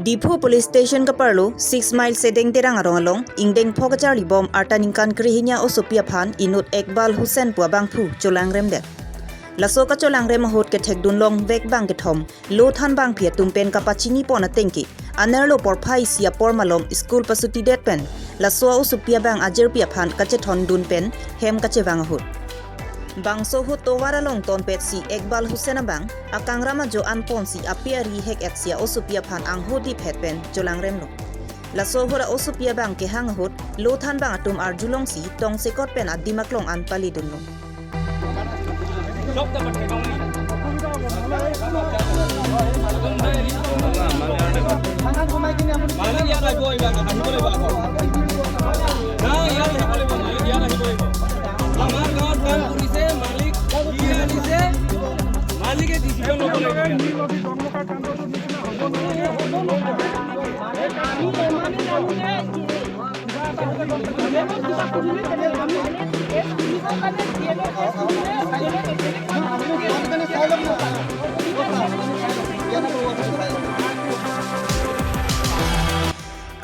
Diphu Police Station ka parlo 6 Mile Sedeng Terang arong along ingdeng pho ka charli bom arta ningkan krihinya osopia phan inut Ekbal Hussein pua bang phu cholang rem de laso ka cholang rem hot ke thek dun long vek bang ke thom lo than bang phia tumpen ka pachini pona tengki anerlo por phai sia por malom school pasuti det pen laso osopia bang ajer pia phan ka che thon dun pen hem ka che bang hot bangso hu towara long ton pet si Ekbal Hussein bang akangrama jo anpon si apia ri hek et sia osupia phan ang hu di phet pen cholang rem lo laso hora osupia bang ke hang hut lo than bang atum ar julong si tong sekot pen adimak long an pali dun lo.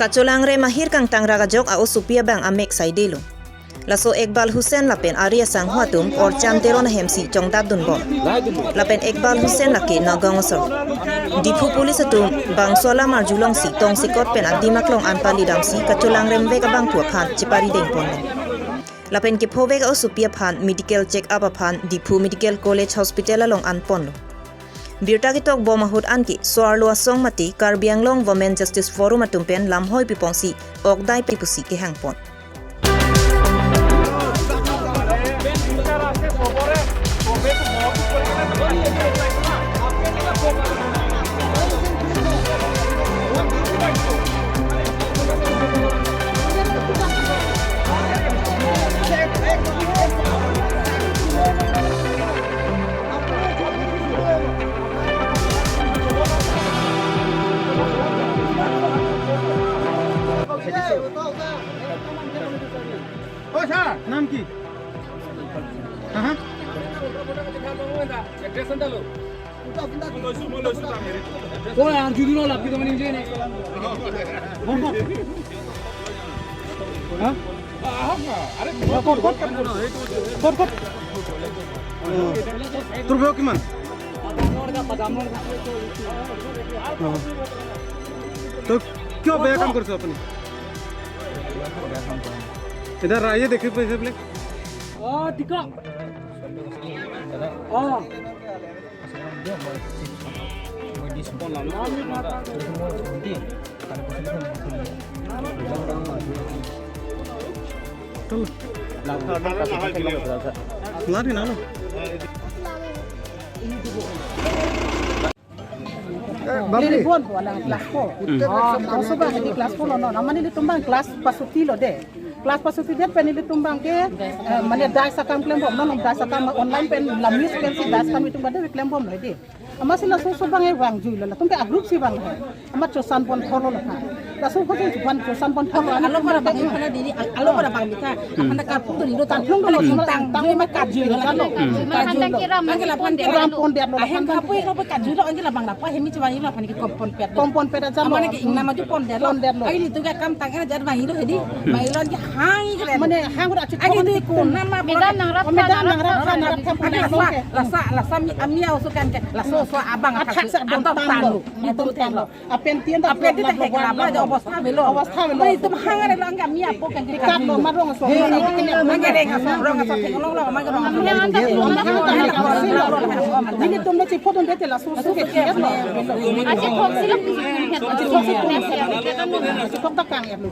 Kacholang re mahir kang tangra gajok a osupia bang amek sai delo. Laso Ekbal Hussein lapen Arya sang huatum or chamteron hemsi chongdap dunbo. Lapen Ekbal Hussein laki nagangosor. Diphu police atum bang sola marjulong si tong sikot pen adimaklong anpali damsi kacholang remve ka bang tua phan chipari dengpon. Lapen ke phove ka osupia phan medical check up phan Diphu Medical College Hospital along anpon lo. Birta kitok bomahut anki soarlo asong mati Karbi Anglong Women Justice Forum atumpen lamhoi pipongsi okdai pipusi ke hangpon. নাম কি? হ্যাঁ তোৰ বয়স কিমান? তই কিয় বেয়া কাম কৰিছ আপুনি? এতিয়া ৰাইজে দেখি পাইছে বোলে। Bon wala class 4. Class 4 no no mani tumbang class pasuti lo de. Class pasuti de pen ili tumbang ke mane dai sakam claim bom no dai sakam online pen lamis pen si dai sakam tumbang de claim bom lo de. Ama sila so so bang e wang ju la tumbe a group si bang he. Ama chosan pon tholo la kha. La so ko chu pan chosan pon tholo alo para bang phana diri alo para bang mita apana ka phung diri tan phung lo tang tang ma ka ju la lo. Ka ju la pan de ram pon de lo han ka pui ko ka ju lo angela bang la pa hemi chwa ila phani ki kompon pet kompon pet jam amane ki ingna ma ju pon de lo ai ni tu ka kam tang ana jar bang ilo hedi ma ilo ki hang ki mane hang ra chu ai ni ko na ma medan nang rap medan nang rap nang rap pon la sa la sa mi amia oso kan ke la so so abang athak sa don tan lo ni tu tan lo apen tien da apen tien da la ba অবস্থা below অবস্থা below মানে তুমি হাঙারে লঙ্গা মিয়া পোকেন কি কাট lo ma rong so ni ke ne ma ke rong so rong so lo lo ma ke rong ni tum lo chi photon de la so so ke ke lo ache thok sila ache thok ta kang lo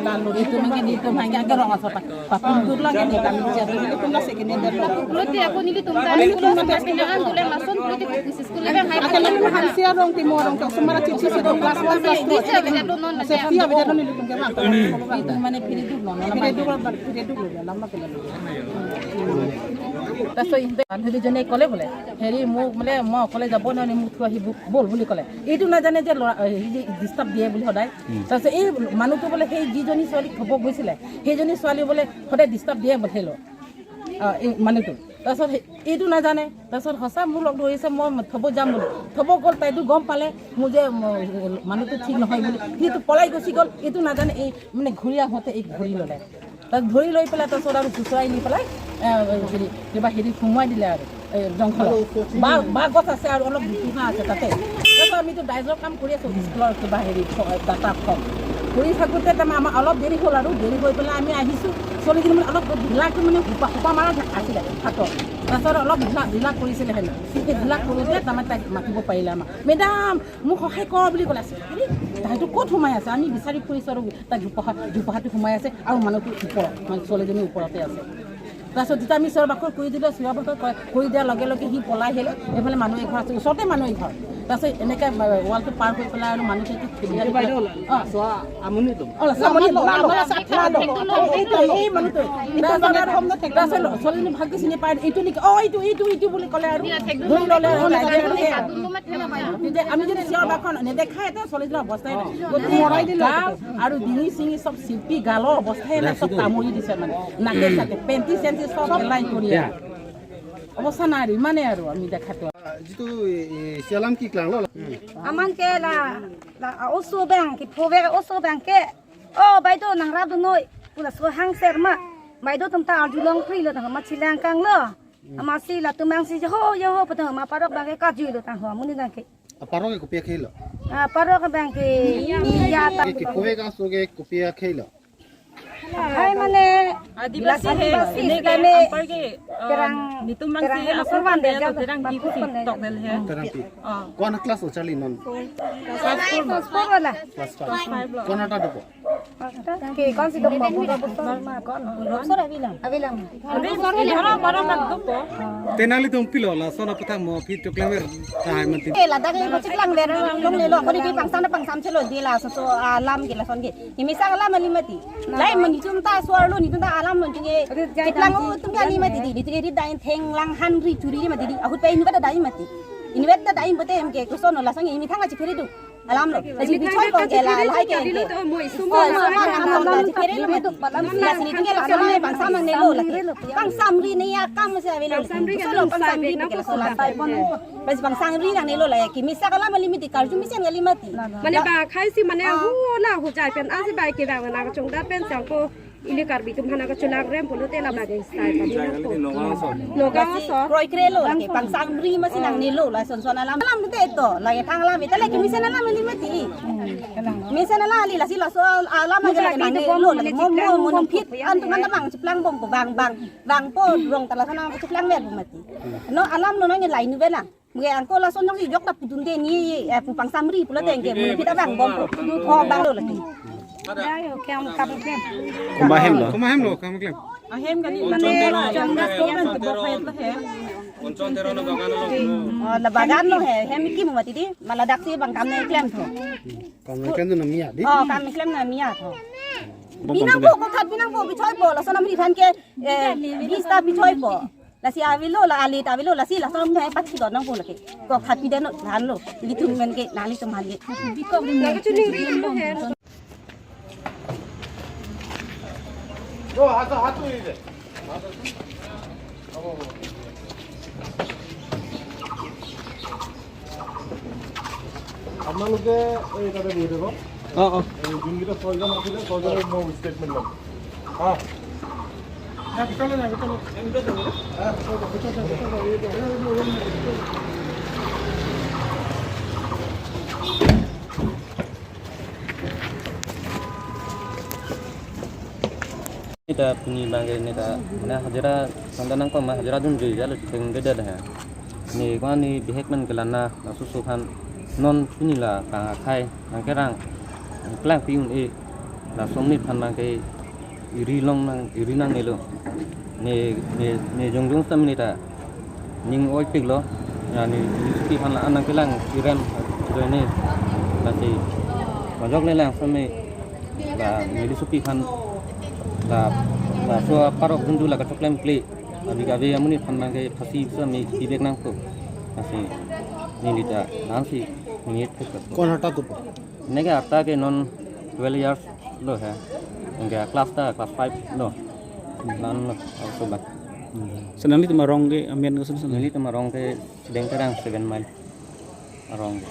la lo itu ma ke ni tum hangga ke rong so pa pa tur la ke ni kam cha tum la se ke ne de lo lo te ako nili tum ta school sa pinangan tule mason lo te school le bang hai akala ni han sia rong ti mo rong ka sumara chi chi se class 1 class 2 se fia be ni tum ke bang mane phiri du no na phiri du ba phiri du lo la ma ke la তাৰপিছত ইহঁতে বান্ধৱীজনীয়ে ক'লে বোলে হেৰি মোক মানে মই অকলে যাব নোৱাৰি মোক থৈ আহি ব'ল বুলি ক'লে। এইটো নাজানে যে ল'ৰা ডিষ্টাৰ্ব দিয়ে বুলি সদায়। তাৰপিছত এই মানুহটো বোলে সেই যিজনী ছোৱালীক থ'ব গৈছিলে সেইজনী ছোৱালী বোলে সদায় ডিষ্টাৰ্ব দিয়ে বোলে সেই ল'ৰা এই মানুহটো। তাৰপিছত এইটো নাজানে। তাৰপিছত সঁচা মোৰ লগ ধৰিছে, মই থ'ব যাম বুলি থ'ব গ'ল, তাইতো গম পালে মোৰ যে মানুহটো ঠিক নহয় বুলি, সিটো পলাই গুচি গ'ল। এইটো নাজানে, এই মানে ঘূৰি আহোঁতে এই ঘূৰি ল'লে। তাত ধৰি লৈ পেলাই তাৰপিছত আৰু চুচৰাই নি পেলাই হেৰি কিবা হেৰি সোমোৱাই দিলে আৰু এই জংঘলত বাঁহ গছ আছে আৰু অলপ জোপোহা আছে তাতে। তাৰপিছত আমিতো ডাইজৰ কাম কৰি আছোঁ, স্কুলৰ কিবা হেৰি ডাটা ফৰ্ম কৰি থাকোঁতে তাৰমানে আমাৰ অলপ দেৰি হ'ল আৰু দেৰি হৈ পেলাই আমি আহিছোঁ। ছোৱালীজনী মানে অলপ ঢিলাটো মানে সোপা মাৰা আছিলে হাতত, তাৰপিছত অলপ ঢিলা কৰিছিলে হেনো। সেই ঢিলা কৰোঁতে তাৰমানে তাইক মাতিব পাৰিলে আমাক, মেডাম মোক সহায় কৰ বুলি ক'লে। আছে তাইতো ক'ত সোমাই আছে, আমি বিচাৰি ফুৰিছোঁ আৰু তাই জোপোহাটো সোমাই আছে আৰু মানুহটো ওপৰত, মানে ছোৱালীজনীৰ ওপৰতে আছে। তাৰপিছত যেতিয়া আমি চিঞৰ বাখৰ কৰি দিলোঁ, চিঞৰ বাখৰ কৰি দিয়াৰ লগে লগে সি পলাই আহিলে। এইফালে মানুহ এঘৰ আছে, ওচৰতে মানুহ এঘৰ। তাৰপিছত এনেকৈ ৱালটো পাৰ কৰি পেলাই আৰু মানুহটো ছোৱালীজনী ভালকৈ চিনি পায়, এইটো নেকি, অঁ এইটো এইটো এইটো বুলি ক'লে আৰু ধৰি ল'লে। তেতিয়া আমি যদি চিঞৰ বাখৰ নেদেখাই তেতিয়া ছোৱালীজনীৰ অৱস্থাই নাই, গোটেই গাল আৰু ডিঙি চিঙি চব চিপি গালৰ অৱস্থাই নাই, চব কামুৰি দিছে মানে নাকে চাকে পেণ্টি চেণ্টি চব পেলাই কৰি অৱস্থা নাই আৰু ইমানেই আৰু আমি দেখাটো। যিটো চেলাম কি ক্লাং ল aman ke la la oso bang ki phove oso bang ke o baido nang rab do noi pula so hang ser ma baido tum ta julong pri lo tang ma chilang kang lo ama si la tumang si ho yo ho patang ma parok bang ke ka ju lo tang ho muni dang ke parok ke kopia khelo a parok bang ke ya ta ki phove ka so ke kopia khelo hai mane adivasi he এনেকে terang nitumang si asurban de terang ki ku tok del he terang pi কোন class ও চালি non class 4 wala class 5 কোন টা দপ ke kon si dop ma kon roksor avilam avilam ধরা বারা mak dop Tenali tum pilo la sona patha mo phi to klemer tai mati la da ke chiklang le long le lo ko di pang sam na pang sam chelo di la so so alam ke la son ke ni sa alam ali mati lai mon ni tum ta swar lo ni tum ta alam lo tinge chiklang u tum ya ni mati di tinge ri dai theng lang han ri churi ri mati di ahut pe ni ba dai mati ini ba dai bote em ke ko son la sang ni thanga chi pheri du alam lo ji bi choi ko ke la lai ke ke mo ma na ma la chi pheri lo la ni tinge la son ne pang sam ne lo la pang sam ri ne ya kam se ave lo so lo pang sam ri ke la so la tai pon bas pang sam ri na ne lo la ki mi sa kala mali miti karju mi sen gali mati mane ba khai si mane hu la hu jai pen a si bai ke ba na ka chung da pen sang ko ili karbi tum hana ka chulang rem polo te la ba ge sai pa ni no ga so kroi kre lo la ke pang sam ri ma si nang ne lo la son son alam alam te to la ye thang alam te la ki mi sen alam li mati mi sen ala li la si la so alam ma ge na ne lo la mo mo mo nong phit an tu man na bang chiplang bom bang bang bang po rong ta la sana chiplang mer mati no alam lo na nge lai nu be la Mge angko la son jong yok ta putun de ni pu pang sam ri pula teng ke mun phit abang bom tho bang lo la ki kumba hem lo kumba hem lo kam klem ahem gani mane changa ko ban to khayat la he la bagan lo he hem ki mu mati di mala dak si bang kam ne klem tho kam klem no miya di oh kam klem na miya tho binang bo ko khat binang bo bi choi bo la son am ri than ke bista bi choi bo la si avilo la ali avilo la si la son hai pachi do nang bo la ke ko khat bi den dhan lo li thum men ke na li tum han ge 요 하도 하도 이제 আপোনালোকে এই তাতে বহি থাকক। অঁ অঁ যোনকেইটা ছয়জন আছিলে ছয়জনৰ মই ষ্টেটমেণ্ট ল'ম। অঁ Nita puni bangge nita na hajira sandanang ko ma hajira dun jui jalo teng de de ha ni kwa ni bihek man kelana na susu khan non puni la ka khai ang kerang klang piun e la somni phan bang ke iri long nang iri nang ne lo ne ne ne jong jong sam nita ning oi pik lo ya ni pi phan la anang kelang irem joi ne la si ma jok le lang sam ne la ni supi phan la la so parok jundu la ka choklem play abi gabe amuni phan bang ke phasi sa mi bibek nang ko ase ni lita nansi ni thek kon hata to nege atta ke non 12 years lo hai inga class ta class 5 lo nan lo also ba Senang li rong ke amen ke sen Nili tu marong ke sedeng terang 7 mile arong ke.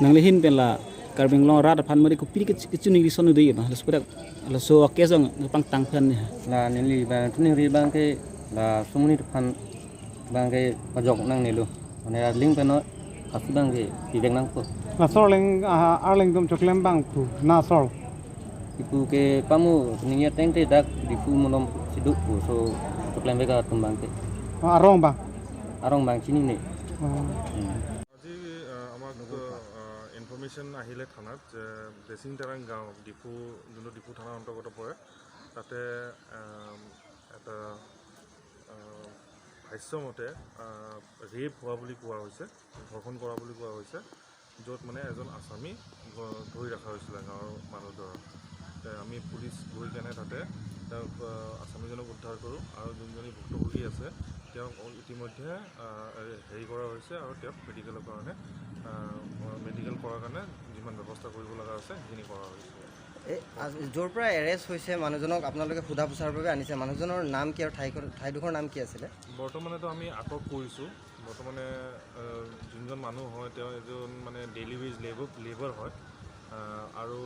Nang li hin pen la Karbi Anglong rat phan mari ku pi ke chuni li sonu dei ba la sudak la so ke song pang tang phan ni La nili bang tu ni bang ke la sumuni phan bang ke pajok nang nilu. Mane ling pen no kasu bang ke pideng nang ko. Na sorling arling dum choklem bang pu na sor. Ipu ke pamu ninya teng te dak dipu molom siduk pu so choklem be ka tumbang ke. Arong bang. Arong bang chini ne. আজি আমাক information আহিলে থানাত যে বেচিংটাৰাং গাঁও ডিফু যোনটো ডিফু থানাৰ অন্তৰ্গত পৰে তাতে এটা ভাষ্যমতে ৰেপ হোৱা বুলি কোৱা হৈছে, ধৰ্ষণ কৰা বুলি কোৱা হৈছে, য'ত মানে এজন আছামী ধৰি ৰখা হৈছিলে গাঁৱৰ মানুহৰ দ্বাৰা। আমি পুলিচ গৈ কেনে তাতে তেওঁক আছামীজনক উদ্ধাৰ কৰোঁ আৰু যোনজনী ভুক্তভোগী আছে তেওঁক ইতিমধ্যে হেৰি কৰা হৈছে আৰু তেওঁক মেডিকেলৰ কাৰণে মেডিকেল কৰাৰ কাৰণে যিমান ব্যৱস্থা কৰিব লগা আছে সেইখিনি কৰা হৈছে। য'ৰ পৰা এৰেষ্ট হৈছে মানুহজনক আপোনালোকে সোধা পোছাৰ বাবে আনিছে, মানুহজনৰ নাম কি আৰু ঠাইডোখৰ নাম কি আছিলে? বৰ্তমানেতো আমি আটক কৰিছোঁ। বৰ্তমানে যোনজন মানুহ হয় তেওঁ এজন মানে ডেইলি ৱেজ লেবাৰ হয় আৰু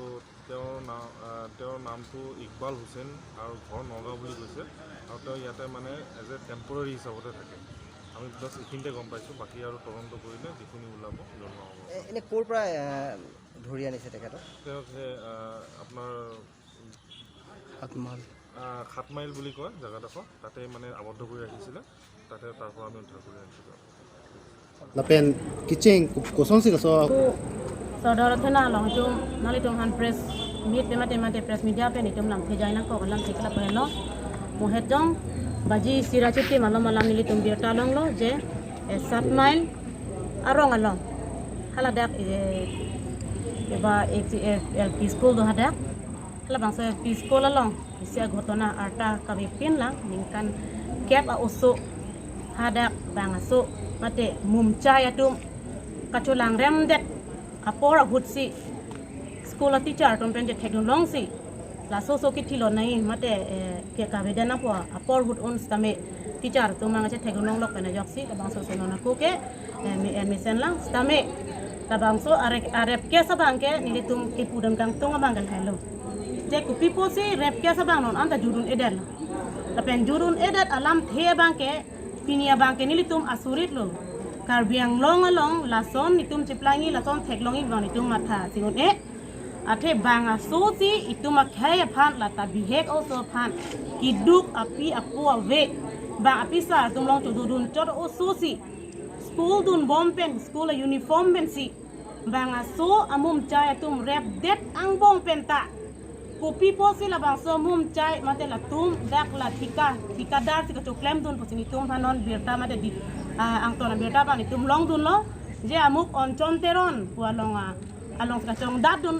তেওঁৰ নামটো ইকবাল হুছেইন আৰু ঘৰ নগাঁও বুলি কৈছে আৰু তেওঁ ইয়াতে মানে এজ এ টেম্পৰাৰী হিচাপতে থাকে। আমি জাষ্ট এইখিনিতে গম পাইছোঁ, বাকী আৰু তদন্ত কৰিলে যিখিনি ওলাব জনোৱা হ'ব। এনেই ক'ৰ পৰা ধৰি আনিছে তেখেতক? তেওঁক আপোনাৰ 7 মাইল বুলি কয় জেগাডোখৰ, তাতে মানে আবদ্ধ কৰি ৰাখিছিলে, তাতে তাৰ পৰা আমি উদ্ধাৰ কৰি আনিছিলোঁ। Lapen kiching kosong sih so Saudara thena long tum nali tum han press meet pe mate mate press media pe ni tum lam thejai na ko lam thekla pe lo mohetong baji sirachiti malam malam nili tum birta long lo je 7 mile arong along hala dak eba ek school do hadak hala bangsa school along isia ghotona arta kabi pin lang ningkan cap a oso hadak bangaso mate mumchai atum kachulang remdet apor hutsi school teacher tum pen je thekdun long si la so so ki thilo nai mate ke ka vedana po apor hut on stame teacher tum ang che thekdun long lok pena jok si la bang so so nona ko ke admission lang stame la bang so arep ke sabang ke nili tum ki pudam kang tung abang gal hello je ku people si rep ke sabang non anta jurun edel la pen jurun edet alam the bang ke pinia bang ke nili tum asurit lo Karbi Anglong along lason itum chiplangi lason theklongi bang itum matha singun e athe bang aso si itum akhai phan la ta bihek also phan kiduk api apu ave bang api sa tum long chududun chot oso si school dun bom pen school uniform pen si bang aso amum chai atum rep det ang bom pen ta kopi po si la bang so mum chai mate la tum dak la thika thikadar si ka choklem dun posini tum hanon birta mate di ang tona birta bang itum long dun lo je amuk oncon teron pualonga along ka chong dat dun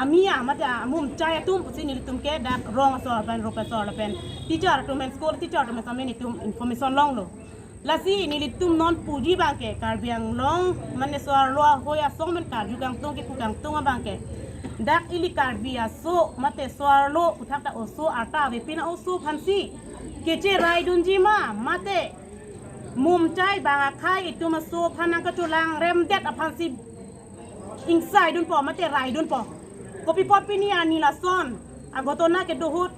amia mate amum chai atum posini tum ke dak rong so ban ropa so la pen teacher tum en school teacher tum samen itum information long lo lasi nili tum non puji bangke Karbi Anglong mane so lo hoya song men karju kang tung ke kang tung bangke dak ili Karbi aso mate soarlo uthakta oso arta vepina oso phansi keche rai dunji ma mate mum chai banga khai ituma so phanang ka chulang rem det aphansi inside dun po mate rai dun po kopi pot pini ani la son agotona ke dohut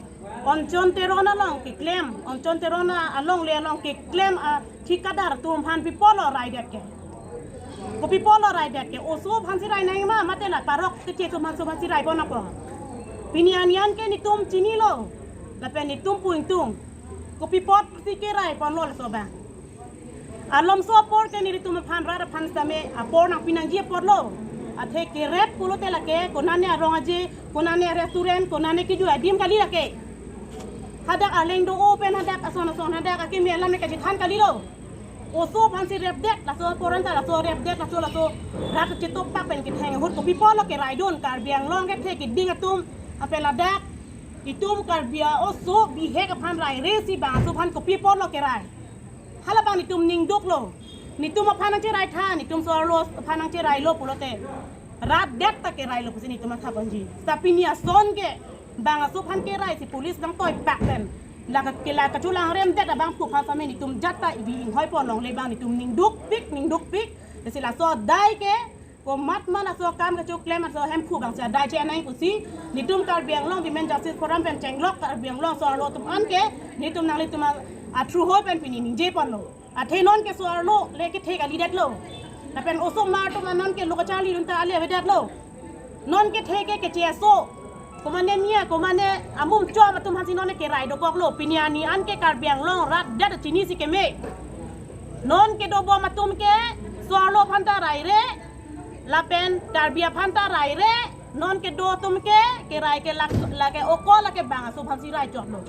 oncon terona long ke claim oncon terona along le along ke claim a thikadar tum phan pi polo rai det ke kopi polo rai det ke oso phansi rai nai ma mate la parok ke che tum phansi phansi rai pona po pini anian ke ni tum chini lo la pe ni tum puing tung kopi pot si ke rai pon lo so ba alom so por ke ni tum phan ra phan same a por nang pinang ji por lo athe ke rep pulo te la ke konane arong aje konane restaurant konane ki ju adim kali la ke hadak aleng do open hadak ason ason hadak ake mi alam ne ka jithan kali lo oso phansi rep det la so poran ta la so rep det la so rat chito pak pen ki theng hut ko pipolo ke raidon Karbi Anglong ke the ki ding atum apela dak itum Karbia oso bi he ka phan rai resi ba so phan ko pipolo ke rai hala bang itum ning duk lo nitum phan ang che rai tha nitum so ro phan ang che rai lo pulote rat det ta ke rai lo pusini itum tha banji sapinia son ke bang aso phan ke rai si police bang toy pak pen la ke la ka chulang rem det bang phu pha same ni tum jatta bi ing hoi pon long le bang ni tum ning duk pik si la so dai ke ko mat man so kam ka chuk klem so hem phu bang sa dai che nai ku si ni tum kar biang long women justice forum pen cheng lok kar biang long so lo tum an ke ni tum nang le tum a true hope pen pini ning je pon lo a the non ke so lo le ke the ka leader lo la pen oso ma tum anon ke lo ka cha li dun ta ale ve dat lo non ke the ke che so ko mane nia ko mane amum cho ma tum han si non ke rai do kok lo pinia ni an ke kar biang long rat dat chini si ke me non ke do bo ma tum ke so lo phan ta rai re la pen kar bia phan ta rai re non ke do tum ke rai ke la ke oko la ke bang so phan si rai chot lo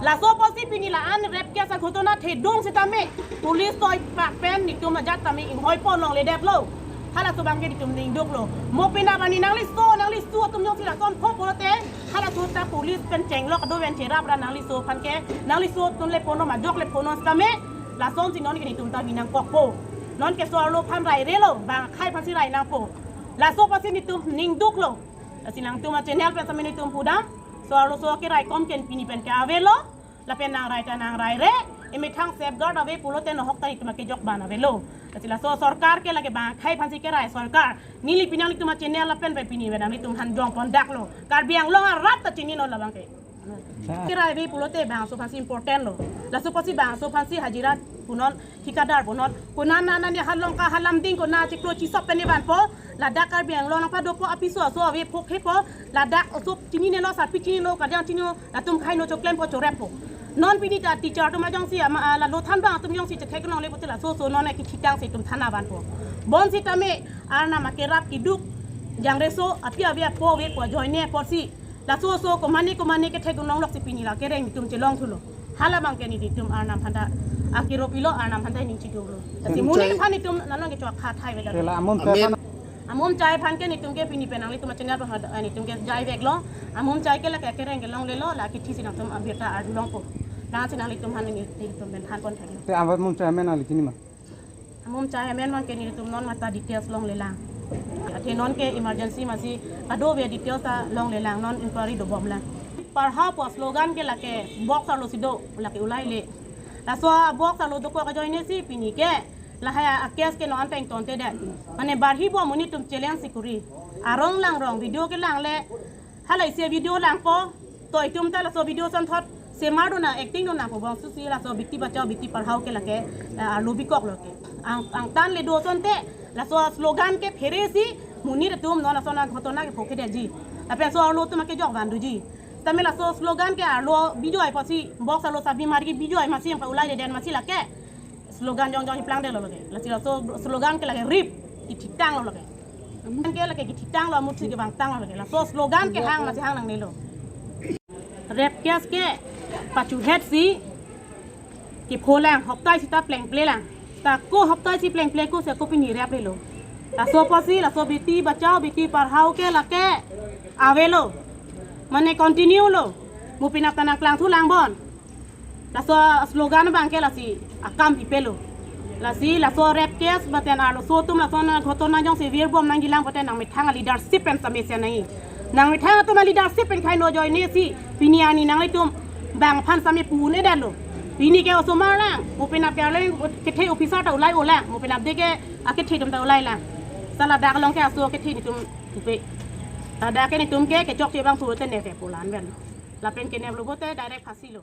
la so posi pini la an rep ke sa khotona the dong se ta me police toy pak pen ni tum jat ta me ing hoi pon long le dep lo hala so bang ke ni tum ning dok lo mo pina bani nang li so nang li su tum yong si la son pho po te hala so ta police pen cheng lo ka do wen che rap ra nang li so phan ke nang li so tum le pono ma jok le pono sta me la son si non ke ni tum ta bi nang kok po non ke so lo phan rai re lo bang khai phan si rai nang po la so pa si ni tum ning duk lo la si nang tum a channel pen sa me ni tum pudam so lo so ke rai kom ken pini pen ke ave lo la pen nang rai ta nang rai re emi thang safeguard ave pulo te no hok ta tum ke jok ban ave lo la so sarkar ke lage bang khai phansi ke rai sarkar nili pinang ni tum channel la pen pe pini be nang ni tum han jong pon dak lo kar biang lo rat ta chini no la bang ke ke rai ve pulo te bang so phansi important lo la so pasi bang so phansi hajira punon thikadar punon kona na na ni halong ka halam ding kona chiklo chi sop pe ni ban po la dak kar biang lo nang pa do po apiso so ave phok he po la dak so chini ne lo sa pi chini lo ka jang chini la tum khai no choklem po chorep po non pini ta teacher to ma jong si la lo than bang tum jong si che khek nong le po la so so non ki thitang si tum thana ban po bon si ta me ar na ma ke rap ki duk jang re so apia via po ve po join ne po si la so so ko mane ke thek nong lok si pini la ke reng tum che long thulo hala bang ke ni tum ar nam phanda akiro pilo ar nam phanda ning chi do lo si muni phani tum na long ke chwa kha thai ve da la amom amom chai phan ke ni tum ke pini penang li tum channel pa ni tum ke jai vek lo amom chai ke la ke reng ke long le lo la ki thi si nang tum abeta ar long po la si nang li tum han ni tum ben than pon thagi te amom chai men ali chini ma amom chai men man ke ni tum non mata details long le lang athe non ke emergency ma si ado ve details ta long le lang non inquiry do bom la par ha po slogan ke la ke box alo si do la ke ulai le la so box alo do ko ka join si pini ke la haya akes ke non teng ton te de mane barhi bo muni tum challenge sikuri arong lang rong video ke lang le halai se video lang po toy tum ta la so video san thot se mar do na acting do na po bong su si la so bitti bachao bitti padhao ke lake lobi kok lo ke ang ang tan le do son te la so slogan ke phere si muni re tum non so na ghotona ke phoke de ji la pe so lo tum ke jok ban du ji tame la so slogan ke alo video ai pasi box alo sabi mar ki video ai masi ang ulai de den masi la ke slogan jong jong hiplang de lo lage la sila so slogan ke lage rip ki thitang lo lage ke lage ki thitang lo mut si ke bang tang lo lage la so slogan ke hang la si hang nang ne lo rep kes ke pachu head si ki pholang hoptai sita pleng ple lang ta ko hoptai si pleng ple ko se ko pini rep le lo la so pasi la so beti bachao beti padhao ke lage ave lo mane continue lo mu pinak tanang klang thu lang bon la so slogan bang ke la si akam pipelo la si la so rep kes baten alo so tum la so na ghotona jong si vir bom nang gilang baten nang mithang leadership pen same nai nang mithang tum leadership pen khai no join ne si piniani nang le tum bang phan same pu ne dalo pini ke osoma lang mo pina ke le ke the officer ta ulai ola mo pina de ke ake the tum ta ulai lang sala dak long ke aso ke the ni tum tupe ta da ke ni tum ke chok che bang pu te ne fe pulan ben la pen ke ne lo bote direct phasilo.